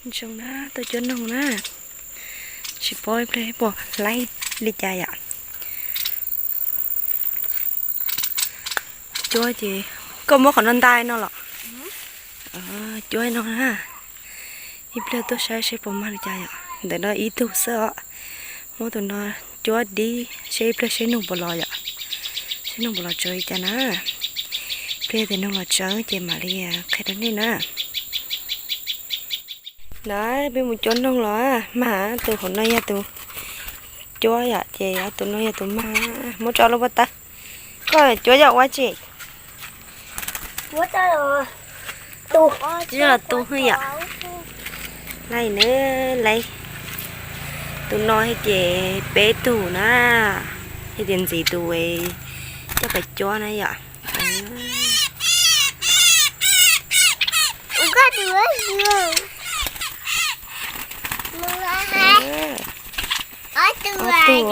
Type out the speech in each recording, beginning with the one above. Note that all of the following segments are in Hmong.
Zoo na, tuaj cuab noog na. Tsis paub ib pliag puas laib li cas yom. Cuab ces, koj muab qhov no ntais no los? Cuab no na. Ib pliag tuaj saib seb puas mag li cas yom. Ntawm no ib tug xwb os. Muab tus no cuab dib seb ib pliag seb noog puas los yom. Seb noog puas los tsawv li cas na. Ib pliag tias noog los tsawv ces mam li qhia rau nej na. Na, peb mus cuab noog los, mag tus hauv no yog tus cuab yom, ces tus no yog tus mag. Muab tso lub pob tawb. Koj cuab yog ua tsi? Yog tus hwj yom. Laij na, laij. Tus no ces peb tug na, yog tias ntxiv tus coj pais cuab na yom. Ob tug,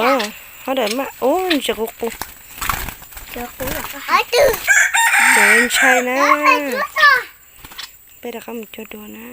ho dawm maj ub, ntsia qus qus. Ces ntshai na. Peb rov qab mus cuab dua na.